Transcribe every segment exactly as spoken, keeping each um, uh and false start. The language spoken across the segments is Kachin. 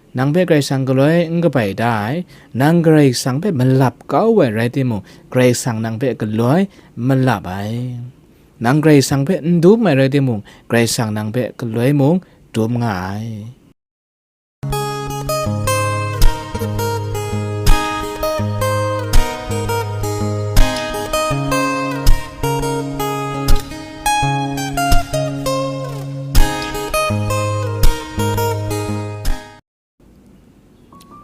Nang hpe Karai Kasang galoi n kabai da ai, nang Karai Kasang hpe malap kau ai rai timung, Karai Kasang nang hpe galoi malap ai. Nang Karai Kasang hpe n dum ai rai timung, Karai Kasang nang hpe galoi mung dum nga ai.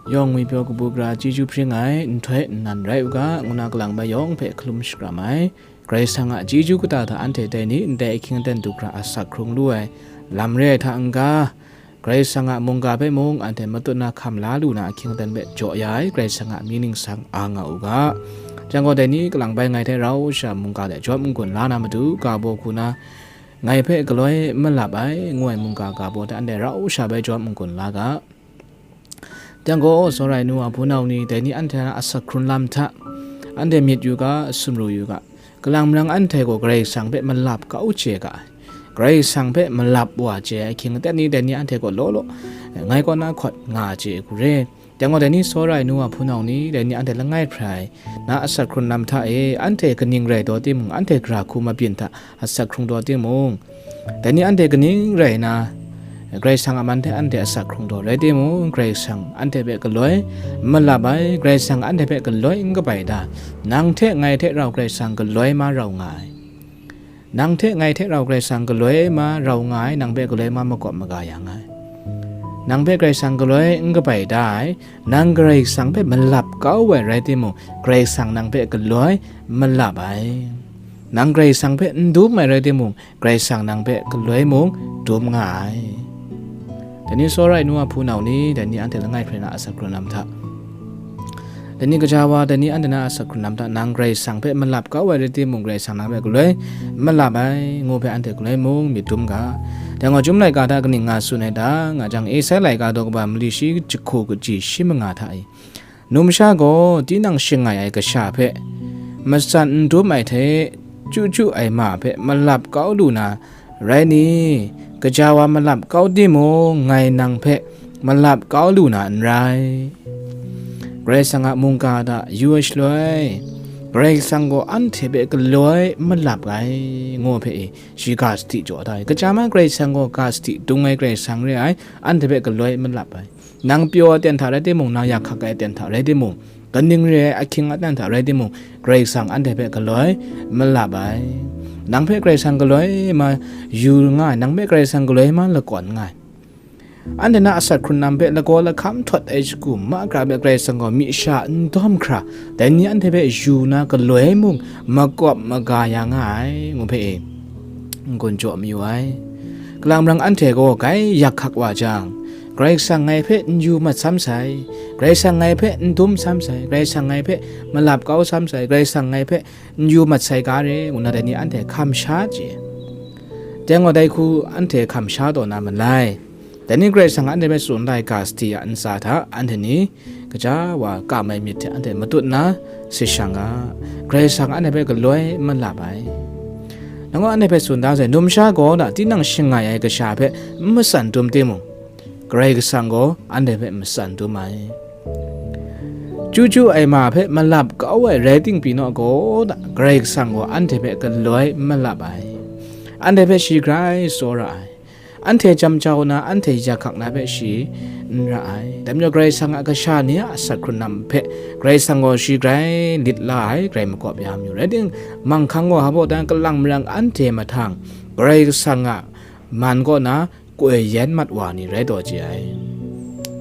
Yawng ngwipyaw kabu gara chyeju hpring ai nhtoi nnan rai u ga, ngu na kalang bai yawng hpe hkalum shakram ai. Karai Kasang a chyeju kata hta anhte dai ni ndai ahkying aten du hkra asak hkrung lu ai lam re ai hta n-ga, Karai Kasang a mungga hpe mung anhte matut na hkam la lu na ahkying aten hpe jaw ya ai Karai Kasang a mying ningsang a nga u ga. Chyang gaw, dai ni kalang bai ngai hte rau sha mungga de jawm n-gun la na matu, ga baw hku na ngai hpe galoi malap ai, ngu ai mungga ga baw hta anhte rau sha bai jawm n-gun la ga. Chyang gaw, tsawra ai nu wa hpunau ni, dai ni anhte a asak hkrun lam hta, anhte myit yu ga, sumru yu ga. Kalang marang anhte gaw Karai Kasang hpe malap kau chye ga ai. Karai Kasang hpe malap wa chye ai ahkying aten ni, dai ni anhte gaw law law, ngai kaw na hkawt nga chye ai hku re. Chyang gaw, dai ni tsawra ai nu wa hpunau ni, dai ni anhte langai hprai na asak hkrun lam hta e, anhte kaning rai taw timung, anhte gara hku mabyin hta asak hkrung taw timung, dai ni anhte kaning rai nna, Karai Kasang a man hte anhte asak hkrung taw rai timung, Karai Kasang anhte hpe galoi malap ai, Karai Kasang anhte hpe galoi n kabai da, nang hte ngai hte rau Karai Kasang galoi ma rau nga ai. Nang hte ngai hte rau Karai Kasang galoi ma rau nga ai, nang hpe galoi ma makawp maga ya nga ai. Nang hpe Karai Kasang galoi n kabai da ai, nang Karai Kasang hpe malap kau ai rai timung, Karai Kasang nang hpe galoi malap ai. Nang Karai Kasang hpe n dum ai rai timung, Karai Kasang nang hpe galoi mung dum nga ai. Dai ni tsawra ai nu wa hpunau ni, dai ni anhte langai hprai na asak hkrun lam hta, dai ni kaja wa, dai ni anhte na asak hkrun lam hta, nang Karai Kasang hpe malap kau ai rai timung, Karai Kasang nang hpe galoi malap ai, ngu hpe anhte galoi mung myit dum ga. Dai gaw, Chyum laika hta kaning nga tsun ai ta, nga jang, Esai laika daw kaba mali shi jahku kaji shi manga hta e, Numsha gaw tinang shangai ai kasha hpe matsan n dum ai hte, chyu chyu ai ma hpe malap kau lu na rai ni? Gaja wa malap kau timung, ngai nang hpe malap kau lu na n rai. Karai Kasang a mungga hta yu ai shaloi, Karai Kasang gaw anhte hpe galoi malap ai, ngu hpe e, shi ga sadi jaw da ai. Gaja ma Karai Kasang gaw ga sadi dung ai Karai Kasang re ai, anhte hpe galoi malap ai. Nang pyaw ai aten hta rai timung, nang yak hkak ai aten hta rai timung, kaning re ai ahkying aten hta rai timung, Karai Kasang anhte hpe galoi malap ai. Nang hpe Karai Kasang galoi ma yu nga ai, nang hpe Karai Kasang galoi ma lakawn nga ai. Anhte na asak hkrun lam hpe lagaw lahkam htawt ai shagu ma gara hpe Karai Kasang gaw myi sha n dawm hkra, dai ni anhte hpe yu na galoi mung makawp maga ya nga ai, ngu hpe e, n-gun jaw mayu ai. Kalang marang anhte gaw gai yak hkak wa jang, Karai Kasang ngai hpe n yu mat sam sai, Karai Kasang ngai hpe n dum sam sai, Karai Kasang ngai hpe malap kau sam sai, Karai Kasang ngai hpe n yu mat sai ga re, ngu na dai ni anhte hkam sha chye. Dai gaw, dai hku anhte hkam sha taw na malai. Dai ni Karai Kasang anhte hpe tsun da ai ga sadi a ntsa hta, anhte ni gaja wa kam ai myit hte anhte matut na sit shang ga, Karai Kasang anhte hpe galoi malap ai. Nang gaw anhte hpe tsun da sai, numsha gaw na tinang shangai ai kasha hpe n matsan dum timung, Karai Kasang gaw anhte hpe matsan dum ai. Chyu chyu ai ma hpe malap kau ai rai ting pyi naw gaw, Karai Kasang gaw anhte hpe galoi malap ai. Anhte hpe shi grai tsawra ai. Anhte jam jau na, anhte yak hkak na hpe shi n ra ai. Dai majaw, Karai Kasang a kasha ni a asak hkrun lam hpe Karai Kasang gaw shi grai lit la ai, grai makawp ya mayu. Rai timung, manghkang gaw hpa baw dan kalang marang anhte mahtang Karai Kasang a man kaw na koi yen mat wa ni rai taw chye ai.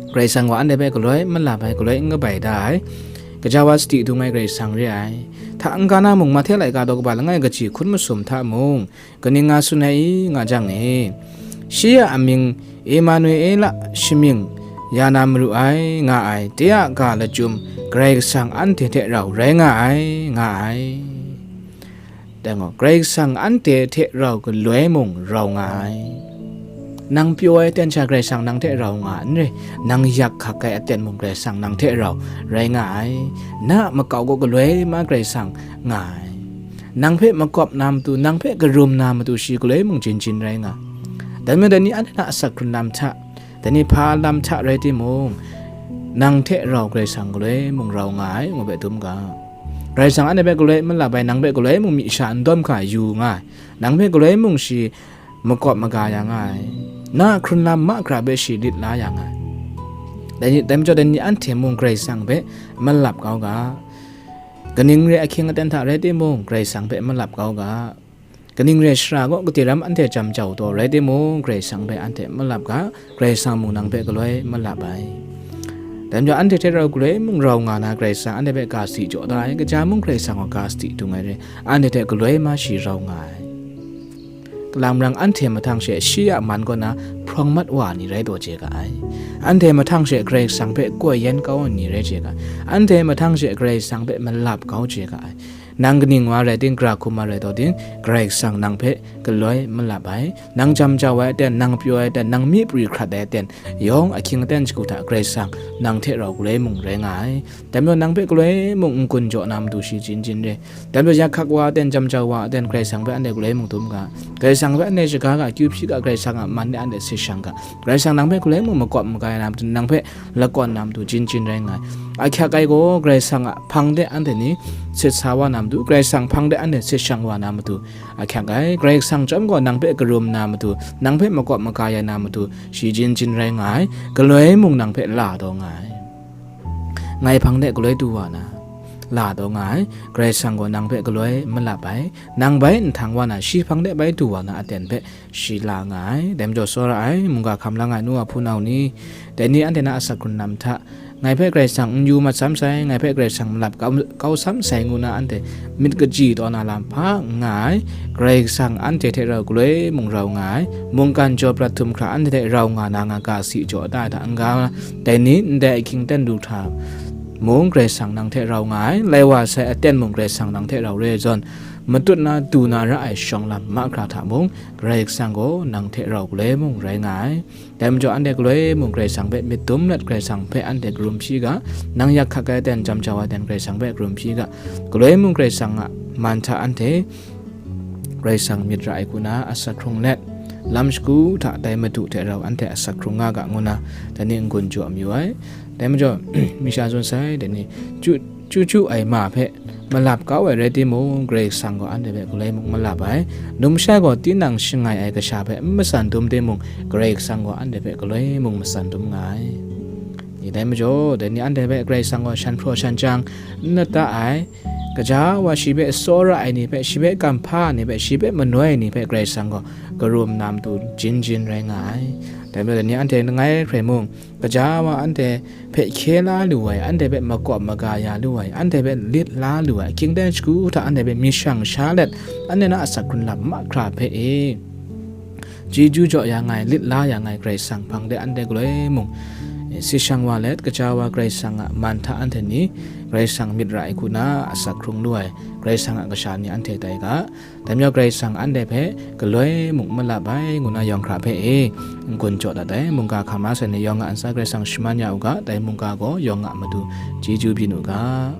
Karai Kasang gaw anhte hpe galoi malap ai, galoi n kabai da ai, gaja wa sadi dung ai Karai Kasang re ai. Hta n-ga na mung, Mahte laika daw kaba langai kaji hkun masum hta mung, kaning nga tsun ai i, nga jang e, shi a amying Emanuela shamying ya na maru ai, nga ai, de a ga lachyum Karai Kasang anhte hte rau rai nga ai, nga ai. Dai gaw, Karai Kasang anhte hte rau galoi mung rau nga ai. Nang pyaw ai aten sha Karai Kasang nang hte rau nga n re, nang yak hkak ai aten mung Karai Kasang nang hte rau rai nga ai. Na a makau gaw galoi ma Karai Kasang nga ai. Nang hpe makawp na matu, nang hpe karum na matu shi galoi mung jin jin rai nga. Dai majaw dai ni anhte na asak hkrun lam hta, Dai ni hpa lam hta rai timung, nang hte rau Karai Kasang galoi mung rau nga ai, ngu hpe dum ga. Karai Kasang anhte hpe galoi malap ai, nang hpe galoi mung myi sha n dawm hkra yu nga ai, nang hpe galoi mung shi makawp maga ya nga ai, na hkrun lam mahkra hpe shi lit la ya nga ai. Dai ni, dai majaw dai ni anhte mung Karai Kasang hpe malap kau ga. Kaning re ahkying aten hta rai timung, Karai Kasang hpe malap kau ga. Kaning re shara gaw kade ram anhte jam jau taw rai timung, Karai Kasang hpe anhte malap ga, Karai Kasang mung nang hpe galoi malap ai. Dai majaw anhte hte rau galoi mung rau nga na Karai Kasang anhte hpe ga sadi jaw da ai, kaja mung Karai Kasang gaw ga sadi dung ai re, anhte hte galoi ma shi rau nga ai. Kalang marang anhte mahtang she shi a man kaw na hprawng mat wa ni rai taw chye ga ai. Anhte mahtang she Karai Kasang hpe koi yen kau ai ni rai chye ga ai. Anhte mahtang she Karai Kasang hpe malap kau chye ga ai. Nang kaning wa rai ting, gara hkum wa rai taw ting, Karai Kasang nang hpe galoi malap ai. Nang jam jau ai aten, nang pyaw ai aten, nang myi pri hkrat ai aten, yawng ahkying aten shagu hta Karai Kasang nang hte rau galoi mung rai nga ai. Dai majaw nang hpe galoi mung n-gun jaw na matu shi jin jin re. Dai majaw yak hkak wa aten, jam jau wa aten, Karai Kasang hpe anhte galoi mung dum ga. Karai Kasang hpe anhte shaga ga, akyu hpyi ga, Karai Kasang a man de anhte sit shang ga. Karai Kasang nang hpe galoi mung makawp maga ya na matu, nang hpe lakawn na matu jin jin rai nga ai. Ahkyak ai gaw Karai Kasang a hpang de anhte ni sit sa wa na matu, Karai Kasang hpang de anhte sit shang wa na matu ahkyak ai. Karai Kasang chyawm gaw nang hpe karum na matu, nang hpe makawp maga ya na matu, shi jin jin rai nga ai. Galoi mung nang hpe la taw nga ai. Ngai hpang de galoi du wa na, la taw nga ai. Karai Kasang gaw nang hpe galoi malap ai. Nang bai nhtang wa na, shi hpang de bai du wa na aten hpe shi la nga ai. Dai majaw tsawra ai, mungga hkam lang ai nu a hpunau ni, dai ni anhte na asak hkrun lam hta, ngai hpe Karai Kasang n yu mat sam sai, ngai hpe Karai Kasang malap kau, kau sam sai, ngu na anhte myit kaji taw na lam hpa n nga ai. Karai Kasang anhte hte rau galoi mung rau nga ai. Mungkan jaw prat htum hkra anhte hte rau nga na nga ga sadi jaw da ai hta n-ga, dai ni ndai ahkying aten du hkra mung Karai Kasang nang hte rau nga ai. Lai wa sai aten mung Karai Kasang nang hte rau re ai zawn, matut na du na ra ai shawng lam mahkra hta mung, Karai Kasang gaw nang hte rau galoi mung rai nga ai. Dai majaw anhte galoi mung Karai Kasang hpe myit dum let, Karai Kasang hpe anhte karum hpyi ga. Nang yak hkak ai aten, jam jau ai aten, Karai Kasang hpe karum hpyi ga. Galoi mung Karai Kasang a man hta anhte Karai Kasang myit ra ai hku na asak hkrung let, lam shagu hta dai Madu hte rau anhte asak hkrung nga ga, ngu na dai ni n-gun jaw mayu ai. Dai majaw, mi sha tsun sai, dai ni chyu, chyu chyu ai ma hpe malap kau ai rai timung, Karai Kasang gaw anhte hpe galoi mung malap ai. Numsha gaw tinang shangai ai kasha hpe n matsan dum timung, Karai Kasang gaw anhte hpe galoi mung matsan dum nga ai. Ni dai majaw, dai ni anhte hpe Karai Kasang gaw shan hpraw shan chyang n lata ai. Kaja wa shi hpe tsawra ai ni hpe, shi hpe kamhpa ai ni hpe, shi hpe manoi ai ni hpe Karai Kasang gaw karum na matu jin jin rai nga ai. Dai majaw, dai ni anhte langai hkrai mung, kaja wa anhte hpe hkye la lu ai, anhte hpe makawp maga ya lu ai, anhte hpe lit la lu ai, ahkying aten shagu hta anhte hpe myit shang sha let, anhte na asak hkrun lam mahkra hpe e, chyeju jaw ya nga ai, lit la ya nga ai Karai Kasang hpang de anhte galoi mung, e, sit shang wa let, kaja wa Karai Kasang a man hta anhte ni Karai Kasang myit ra ai hku na asak hkrung lu ai Karai Kasang a kasha ni anhte tai ga. Dai majaw Karai Kasang anhte hpe galoi mung malap ai, ngu na yawng hkra hpe e, n-gun jaw dat ai, mungga hkam la sai ni yawng a ntsa Karai Kasang shaman ya u ga, dai mungga gaw yawng a matu chyeju byin u ga.